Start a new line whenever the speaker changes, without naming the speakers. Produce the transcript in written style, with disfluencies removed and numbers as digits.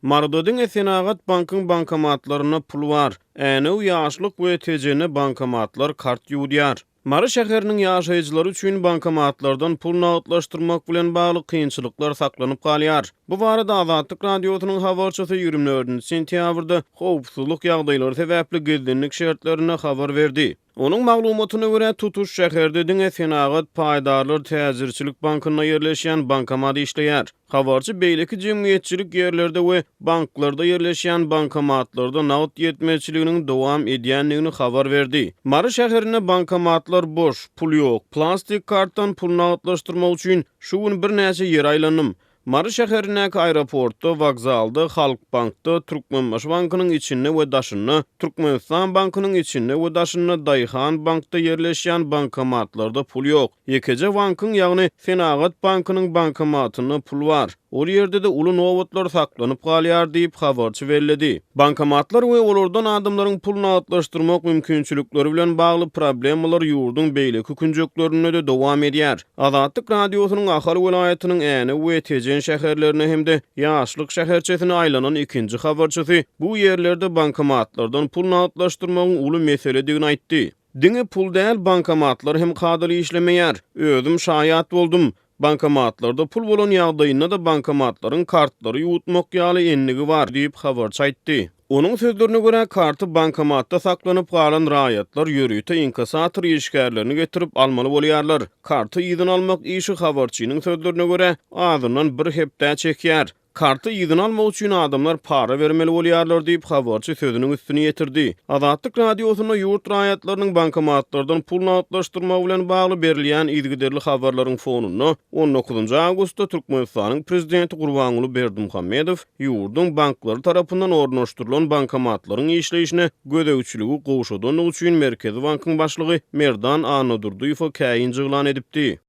Maryda diňe Senagat bankyň bankomatlarynda pul bar. Änew, Ýaşlyk we Tejende bankomatlar kart ýuwudýar. Mary şäheriniň ýaşaýjylary üçin bankomatlardan pul nagtlaşdyrmak bilen bagly kynçylyklar saklanyp galýar. Bu barada Azatlyk Radiosynyň habarçysy 24 sentýabrda howpsuzlyk ýagdaýlary sebäpli gizlinlik şertlerinde habar berdi. Onuň maglumatyna görä, tutuş şäherde diňe Senagat paýdarlar täjirçilik bankynda ýerleşýän bankomat işleýär. Habarçy beýleki jemgyýetçilik ýerlerde we banklarda ýerleşýän bankomatlarda nagt ýetmezçiliginiň dowam edýändigini habar berdi. Mary şäherinde bankomatlar boş, pul ýok. Plastik kartdan pul nagtlaşdyrmak üçin şu gün birnäçe ýere aýlandym. Mary şäherindäki aeroportda, wokzalda, Halkbankda, Türkmenbaşy bankynyň içinde we daşynda, Türkmenistan bankynyň içinde we daşynda, Daýhan bankda ýerleşýän bankomatlarda pul ýok. Ýekeje bankyň, ýagny Senagat bankynyň bankomatynda pul bar. Ol ýerde-de uly nobatlar saklanyp galýar diýip, habarçy belledi. Bankomatlar we olardan adamlaryň pul nagtlaşdyrmak mümkinçilikleri bilen bagly problemalar ýurduň beýleki künjeklerinde-de dowam edýär. Azatlyk Radiosynyň Ahal welaýatynyň Änew we Tejen şäherlerine hem-de Ýaşlyk şäherçesine aýlanan ikinji habarçysy bu ýerlerde bankomatlardan pul nagtlaşdyrmagyň uly meseledigini aýtdy. Diňe pul däl, bankomatlar hem kadaly işlemeýär. Özüm şaýat boldum. Bankomatlarda pul bolan ýagdaýynda-da bankomatlaryň kartlary ýuwutmak ýaly endigi bar diýip, habarçy aýtdy. Onuň sözlerine görä, karty bankomatda saklanyp galan raýatlar ýörite inkassator işgärlerini getirip almaly bolýarlar. Karty yzyna almak işi habarçynyň sözlerine görä, azyndan bir hepdä çekýär. Karty yzyna almak üçin adamlar para bermeli bolýarlar diýip, habarçy sözüniň üstüni ýetirdi. Azatlyk Radiosynda ýurt raýatlarynyň bankomatlardan pul nagtlaşdyrmagy bilen bagly berilýän yzygiderli habarlaryň fonunda, on dokuzynjy awgustda Türkmenistanyň prezidenti Gurbanguly Berdimuhamedow ýurduň banklary tarapyndan ornaşdyrylan bankomatlaryň işleýşine gözegçiligi gowşadandygy üçin Merkezi bankyň başlygy Merdan Annadurdyýewe käýinç yglan edipdi.